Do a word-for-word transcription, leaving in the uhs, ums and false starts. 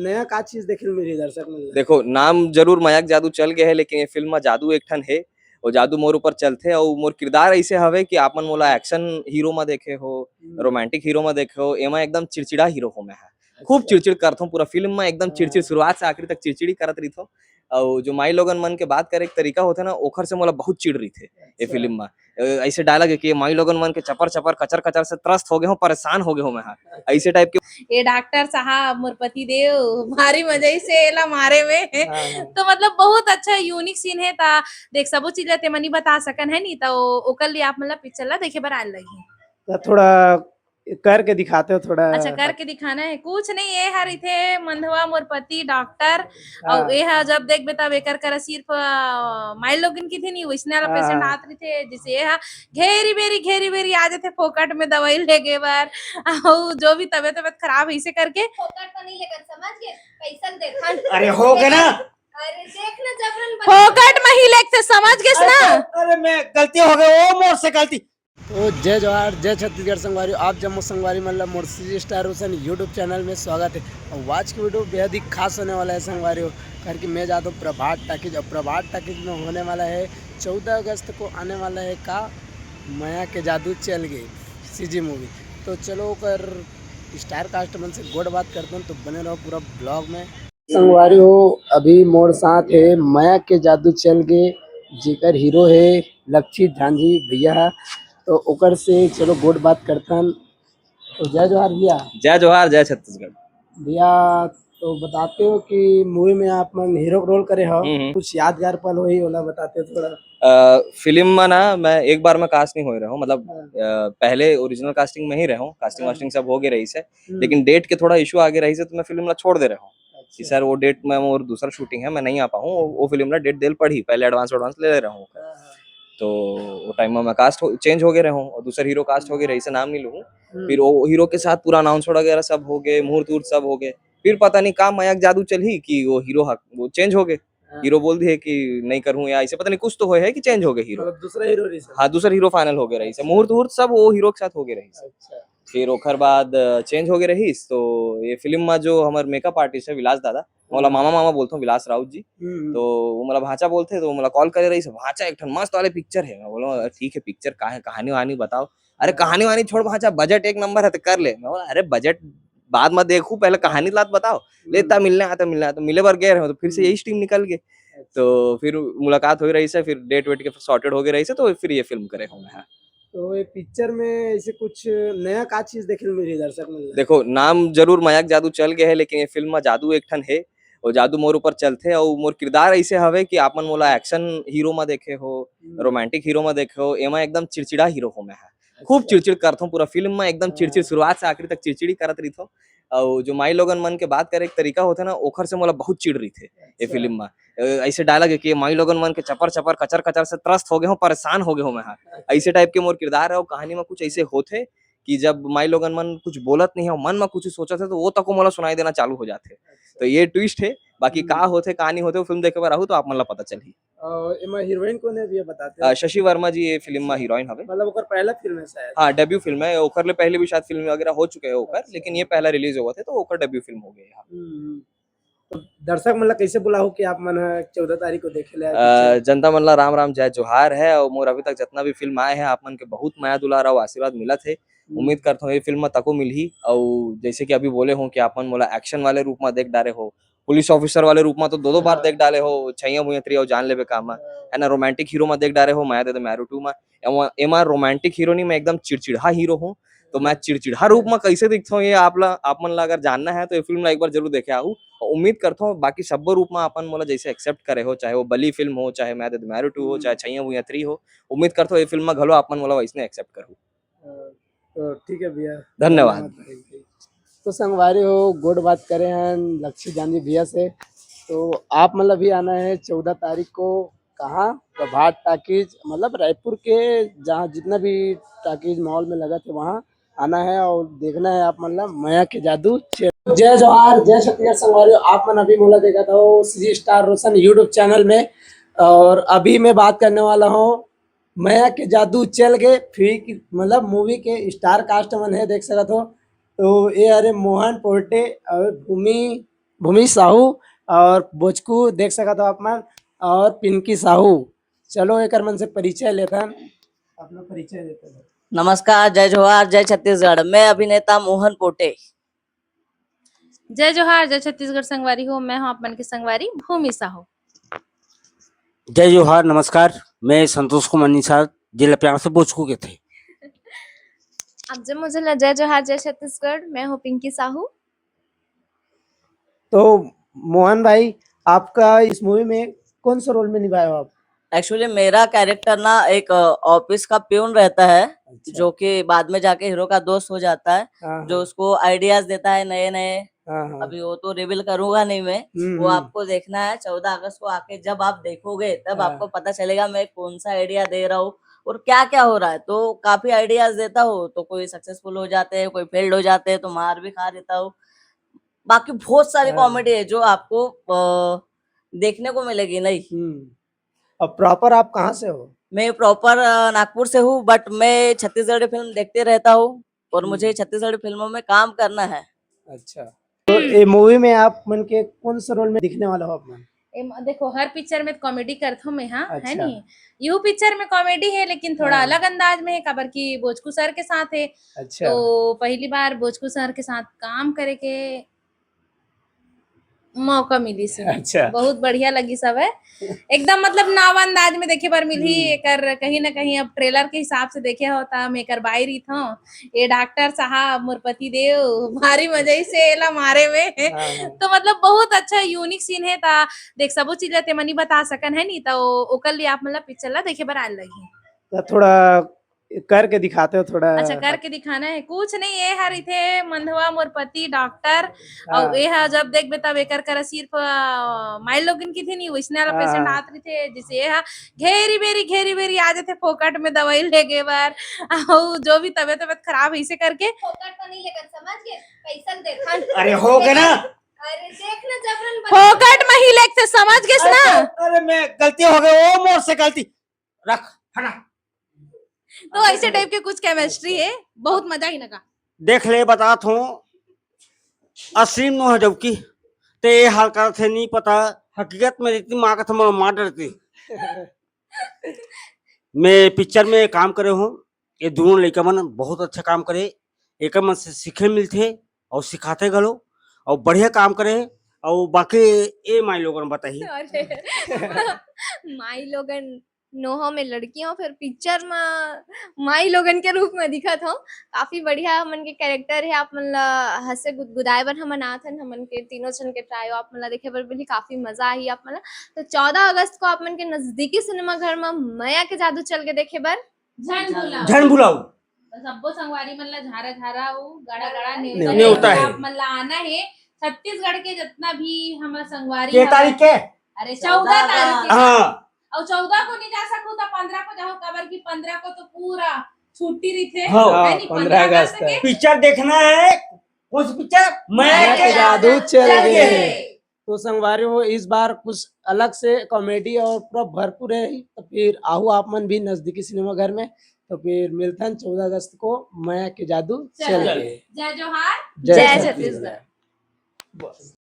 नया का चीज देखे ल मिलही दर्शक मन ला? देखो, नाम जरूर मया के जादू चल गए हे, लेकिन ये फिल्म म जादू एक ठन हे, वो जादू मोर ऊपर चलथे, अउ मोर किरदार ऐसे हवे कि आप मन मोला एक्शन हीरो म देखे हो, हम्म। रोमांटिक हीरो म देखे हो, एमा एकदम चिड़चिड़ा हीरो हो मैं ह। खूब अच्छा। चिड़चिड़ करथों पूरा फिल्म म, एकदम हाँ। चिड़चिड़, शुरुआत से आखिरी तक चिड़चिड़ी करत रहिथों। अउ जो माई लोगन मन के बात करे के तरीका होथे ना, ओखर से मोला बहुत चिढ़ रहिथे ये अच्छा। फिल्म म। अ, ऐसे डायलॉग है कि माई लोगन मन के चपर चपर, कचर कचर से त्रस्त हो गए हो, परेशान हो गए हो मैं ह, ऐसे टाइप के। ए डॉक्टर साहब, मोर पति देव, भारी मजा आइस हे एला मारे में। हाँ, हाँ। तो मतलब बहुत अच्छा यूनिक सीन है। ता देख, सबो चीज ला ते मन ही बता सकन है नी, तो ओकर लिए आप मन ला पिक्चर ला देखे बर आए लगही। तो थोड़ा करके दिखाते हो थोड़ा। अच्छा, करके दिखाना है। कुछ नहीं, ये हर इथे मंधवा मोर पति डॉक्टर, हाँ। और ये ह जब देखबे तब एकर करा सिर्फ, अ, माई लोगन की थी नहीं, वैसने वाला हाँ, पेशेंट हाँ। आत रहिथे, जैसे ये ह घेरी बेरी, घेरी बेरी आ जाथे फोकट में दवाई लेगे बर, अउ जो भी तबियत, तबियत खराब है इसे करके। फोकट तो नहीं लेकर, समझ गए? पैसा देथन। अरे हो गए ना। अरे देख ना, जबरन बता। फोकट में ही लेके समझ गए ना? अरे, अरे मैं गलती हो गई, ओ मोर से गलती। तो जय जोहार, जय छत्तीसगढ़ संगवारी हो। आप जम्मो संगवारी मन ला मोर CG Star रोशन YouTube चैनल में स्वागत है। और आज की वीडियो बेहद ही खास होने वाला है संगवारी हो, करके मैं जाता हूँ प्रभात टाकीज। और प्रभात टाकीज में होने वाला है चौदह अगस्त को आने वाला है का मया के जादू चल गए CG मूवी। तो चलो ओकर स्टार कास्ट मन से गोठ बात करता हूँ, तो बने रहो पूरा ब्लॉग में। संगवारी हो, अभी मोर साथ है मया के जादू चल गए, जेकर हीरो है लक्षित झांझी भैया ह, तो ओकर से चलो गोठ बात करथन। तो जय जोहार भैया। जय जोहार, जय छत्तीसगढ़। भैया, तो बताते हो कि मूवी में आप मन हीरो रोल करे हो, हम्म, हम्म। कुछ यादगार पल होही, ओला बताते हो थोड़ा। अ, फिल्म में ना मैं एक बार में कास्ट नहीं होए रहे हूँ, मतलब, हाँ। अ, पहले ओरिजिनल कास्टिंग में ही रहे हूँ, कास्टिंग हाँ। वास्टिंग सब हो गए रही से, हम्म। लेकिन डेट के थोड़ा इशू आगे रही से, तो मैं फिल्म ला छोड़ दे रहे हूँ कि अच्छा। सर, वो डेट में मोर दूसर शूटिंग है, मैं नहीं आ पाऊँ, वो, वो फिल्म ला डेट देल पड़ी, पहले एडवांस, एडवांस ले ले रहे हूँ। हाँ, हाँ। तो वो टाइम में मैं कास्ट हो, चेंज हो गए रहे हूँ और दूसर हीरो कास्ट हो गए रही से, नाम नहीं लूँ। हम्म। फिर वो हीरो के साथ पूरा अनाउंस वगैरह सब हो गए, मुहूर्त उहूर्त सब हो गए। फिर पता नहीं का मया के जादू चलही कि वो हीरो ह-, वो चेंज हो गए। हाँ। हीरो बोल दिए कि नहीं करूँ या ऐसे पता नहीं कुछ तो होए है कि चेंज हो गए हीरो। मतलब दूसरा हीरो रही से? हाँ, दूसरा हीरो फाइनल हो गए रही से। अच्छा। मुहूर्त उहूर्त सब वो हीरो के साथ हो गए रही से। अच्छा। फिर ओखर बाद, अ, चेंज हो गए रही से, तो ये फिल्म में जो हमार मेकअप आर्टिस्ट है विलास दादा, मोला हम्म। मामा, मामा बोलथों, विलास राउत जी। हम्म, हम्म। तो वो मोला भांचा बोलथे, तो मोला कॉल करे रही से, "भांचा, एक ठन मस्त वाले पिक्चर है।" मैं बोला, "ठीक है, पिक्चर का है, कहानी वहानी बताओ।" "अरे, हाँ। कहानी वानी छोड़ भांचा, बजट एक नंबर है तो कर ले।" मैं बोला, "अरे, बजट बाद में देखू, पहले कहानी लात बताओ।" "ले, हम्म। ता मिलने आता, मिलने आता।" मिले बर गए रहे, तो फिर से हम्म। यही स्ट्रीम निकल गए। अच्छा। तो फिर मुलाकात हो रही से, फिर डेट वेट के सॉर्टेड हो गए रही से, तो फिर ये फिल्म करे हूँ मैं। हाँ। तो ये पिक्चर में ऐसे कुछ नया का चीज देखे ल मिलही दर्शक मन ला? देखो, नाम जरूर मया के जादू चल गए है, लेकिन ये फिल्म में जादू एक ठन है, वो जादू मोर ऊपर चलथे, अउ मोर किरदार ऐसे हवे कि आप मन मोला एक्शन हीरो में देखे हो, हम्म। रोमांटिक हीरो में देखे हो, एमा एकदम चिड़चिड़ा हीरो हो मैं ह। खूब अच्छा। चिड़चिड़ करथों पूरा फिल्म में, एकदम हाँ। चिड़चिड़, शुरुआत से आखिरी तक चिड़चिड़ी करत रहिथों। अउ जो माई लोगन मन के बात करे के तरीका होथे ना, ओखर से मोला बहुत चिढ़ रहिथे ये अच्छा। फिल्म में। अ, ऐसे डायलॉग है कि माई लोगन मन के चपर चपर, कचर कचर से त्रस्त हो गए हो, परेशान हो गए हो मैं ह। ऐसे टाइप के मोर किरदार है, और कहानी में कुछ ऐसे होथे कि जब माई लोगन मन कुछ बोलत नहीं है, मन में कुछ सोचत है, तो वो तको मोला सुनाई देना चालू हो जाथे। अच्छा। तो ये ट्विस्ट है, बाकी हम्म। का होथे, का नहीं होथे, वो फिल्म देखे बर आहू तो आप मन ला पता चलही। अ, एमा हीरोइन कोन है भैया, बताते अ, हो? शशि वर्मा जी ये फिल्म में हीरोइन हवे। मतलब ओकर पहला फिल्म है शायद। हाँ, डेब्यू फिल्म है, ओकर ले पहले भी शायद फिल्म वगैरह हो चुके हैं ओकर, अच्छा। लेकिन ये पहला रिलीज होवत है, तो ओकर डेब्यू फिल्म हो गई है। हम्म, हम्म। तो दर्शक मन ला कैसे बुलाहू कि आप मन ह चौदह तारीख को देखे ले आए अ, पिक्चर? जनता मन ला राम राम, जय जोहार है, और मोर अभी तक जितना भी फिल्म आए हैं, आप मन के बहुत मया दुलार और आशीर्वाद मिलत है। हम्म। उम्मीद करता हूँ ये फिल्म में तको मिलही, और जैसे कि अभी बोले हूँ कि आप मन मोला एक्शन वाले रूप में देख डारे हो, पुलिस ऑफिसर वाले रूप में तो दो दो बार हाँ। देख डाले हो, छैया भुइयां थ्री और जान लेबे का में, हाँ। है ना, रोमांटिक हीरो में देख डारे हो, मया दे दे म्यारू टू में। एमा, एमा रोमांटिक हीरो नहीं, मैं एकदम चिड़चिड़हा हीरो हूँ। तो मैं चिड़चिड़हा रूप में कैसे दिखता हूँ, ये आप ला, आप मन ला अगर जानना है, तो ये फिल्म ला एक बार जरूर देखे आहू। और उम्मीद करता हूँ, बाकी सब्बो रूप में अपन मोला जैसे एक्सेप्ट करे हो, चाहे वो बली फिल्म हो, चाहे मया दे दे म्यारू टू हो, हम्म। चाहे छैया भुइयां थ्री हो, उम्मीद करता हूँ, ये फिल्म में घलो आप मन मोला वैसने एक्सेप्ट करहू। अ, तो ठीक है भैया। धन्यवाद। धन्यवाद भाई। तो संगवारी हो, गोठ बात करे हैं लक्षित झांझी भैया से। तो आप मतलब भी आना है चौदह तारीख को, कहाँ? प्रभात टाकीज, मतलब रायपुर के जहाँ जितना भी टाकीज मॉल में लगा थे, वहाँ आना है और देखना है आप मतलब मया के जादू। जय जोहार, जय छत्तीसगढ़ संगवारी हो, आप मन अभी मोला देखत हो CG Star रोशन YouTube चैनल में। और अभी मैं बात करने वाला हूँ मया के जादू चल गए फिल्म की, मतलब मूवी के स्टार कास्ट मन है, देख सकत हो। तो ये हरे मोहन पोर्टे और भूमि भूमि साहू और बोचकू देख सकत हो आप मन और पिंकी साहू। चलो एकर मन से परिचय लेथन, अपना परिचय देते हैं। नमस्कार, जय जोहार, जय छत्तीसगढ़। मैं अभिनेता मोहन पोटे। जय जोहार, जय छत्तीसगढ़ संगवारी हो, मैं हूँ आप मन के संगवारी भूमि साहू। जय जोहार, नमस्कार, मैं संतोष कुमार निषाद, जेला प्यार से बोचकू कहथे। आप जम्मो झन ला जय जोहार, जय छत्तीसगढ़, मैं हूँ पिंकी साहू। तो मोहन भाई, आपका इस मूवी में कौन सा रोल में निभाए हो आप? एक्चुअली मेरा कैरेक्टर ना एक, अ, ऑफिस का प्यून रहता है, अच्छा। जो कि बाद में जाके हीरो का दोस्त हो जाता है, हाँ, जो हाँ। उसको आइडियाज देता है नए नए। हाँ, हाँ। अभी वो तो रिवील करूंगा नहीं मैं, हम्म, वो हम्म। आपको देखना है। चौदह अगस्त को आके जब आप देखोगे, तब हाँ। आपको पता चलेगा मैं कौन सा आइडिया दे रहा हूँ और क्या क्या हो रहा है। तो काफी आइडियाज देता हूँ, तो कोई सक्सेसफुल हो जाते हैं, कोई फेल्ड हो जाते हैं, तो मार भी खा लेता हूँ। बाकी बहुत सारी हाँ। कॉमेडी है जो आपको, अ, देखने को मिलेगी नहीं। हम्म। अब प्रॉपर आप कहाँ से हो? मैं प्रॉपर, अ, नागपुर से हूँ, बट मैं छत्तीसगढ़ी फिल्म देखते रहता हूँ और हम्म। मुझे छत्तीसगढ़ी फिल्मों में काम करना है। अच्छा, तो ये मूवी में आप मन के कौन सा रोल में दिखने वाला हो आप मन? एम, देखो, हर पिक्चर में कॉमेडी करथो मैं, हाँ, है अच्छा। नी? यू पिक्चर में कॉमेडी है, लेकिन थोड़ा हाँ। अलग अंदाज में है, काबर की बोचकू सर के साथ है। अच्छा। तो पहली बार बोचकू सर के साथ काम करे के मौका मिलिस हे। अच्छा। बहुत बढ़िया लगिस हवय। एकदम मतलब नवा अंदाज में देखे बर मिलही। हम्म। एकर कहीं ना कहीं अब ट्रेलर के हिसाब से देखे हो त मैं एकर बाई रहित हूँ। ये डॉक्टर साहब, मोर पति देव, भारी मजा आइस हे एला मारे में। हाँ, हाँ। तो मतलब बहुत अच्छा यूनिक सीन है। त देख, सबो चीज ला ते मन ही बता सकन है नी, त ओ-, ओकर लिए आप मन ला पिक्चर ला देखे बर आए लगही। त थोड़ा करके दिखाते हो थोड़ा। अच्छा, करके दिखाना है, कुछ नहीं, ये हर इथे मंधवा मोर पति डॉक्टर, हाँ। और ये हा जब देखबे तब एकर करा सिर्फ, अ, माई लोगन की थी नहीं, वैसने वाला हाँ, पेशेंट हाँ। आत रहिथे, जैसे ये हा घेरी बेरी, घेरी बेरी आ जाथे फोकट में दवाई लेगे बर, और जो भी तबियत, तबियत खराब है इसे करके। फोकट तो नहीं लेकर, समझ गए, पैसा देथन। अरे हो गए ना। अरे देख ना, जबरन बता। फोकट में ही लेके समझ गए ना। अरे, अरे मैं गलती हो गई, वो मोर से गलती। रख, हटा। तो ऐसे टाइप के कुछ केमिस्ट्री है, बहुत मजा ही लगा। देख ले, बतात हूँ, असीम नो है जबकि ते ये हाल करत हे, नहीं पता, हकीकत में रहती माँ का तो मैं मार डरती। मैं पिक्चर में काम करे हूँ, ये दोनों लइका मन बहुत अच्छा काम करे, एकर मन से सीखे मिलथे और सिखाथे घलो, और बढ़िया काम करे। और बाकी ए माई लोगन बताही। अरे, माई लोगन नोहा में लड़की हो, फिर पिक्चर में माई लोगन के रूप में दिखत हो। काफी बढ़िया हमन के कैरेक्टर है, आप मन ला हंसे गुदगुदाए बर हमन आत हन, हमन के तीनों जन के ट्रायो आप मन ला देखे बर मिलही, काफी मजा आही आप मन ला। तो चौदह अगस्त को आप मन के नजदीकी सिनेमा घर में मया के जादू चल के देखे बर झन भुलाओ। झन भुलाओ। तो सब्बो संगवारी मन ला झारा झारा अउ गड़ा गड़ा नेवता नेवता है। आप मन ला आना है। छत्तीसगढ़ के जितना भी हमर संगवारी के हवय, तारीख के? अरे, चौदह तारीख के। हाँ। अउ चौदह को नहीं जा सकू तो पंद्रह को जाओ, काबर की पंद्रह को तो पूरा छुट्टी रहिथे, हाँ। है नी? पंद्रह अगस्त के। पिक्चर देखना है, कौन सी पिक्चर? मया के जादू चल गए। तो संगवारी हो, इस बार कुछ अलग से कॉमेडी और पूरा भरपूर है, तो फिर आहू आप मन भी नजदीकी सिनेमा घर में। तो फिर मिलथन चौदह अगस्त को मया के जादू चल चल गए। गए। जय जोहार। जय जय छत्तीसगढ़। छत्तीसगढ़। बस।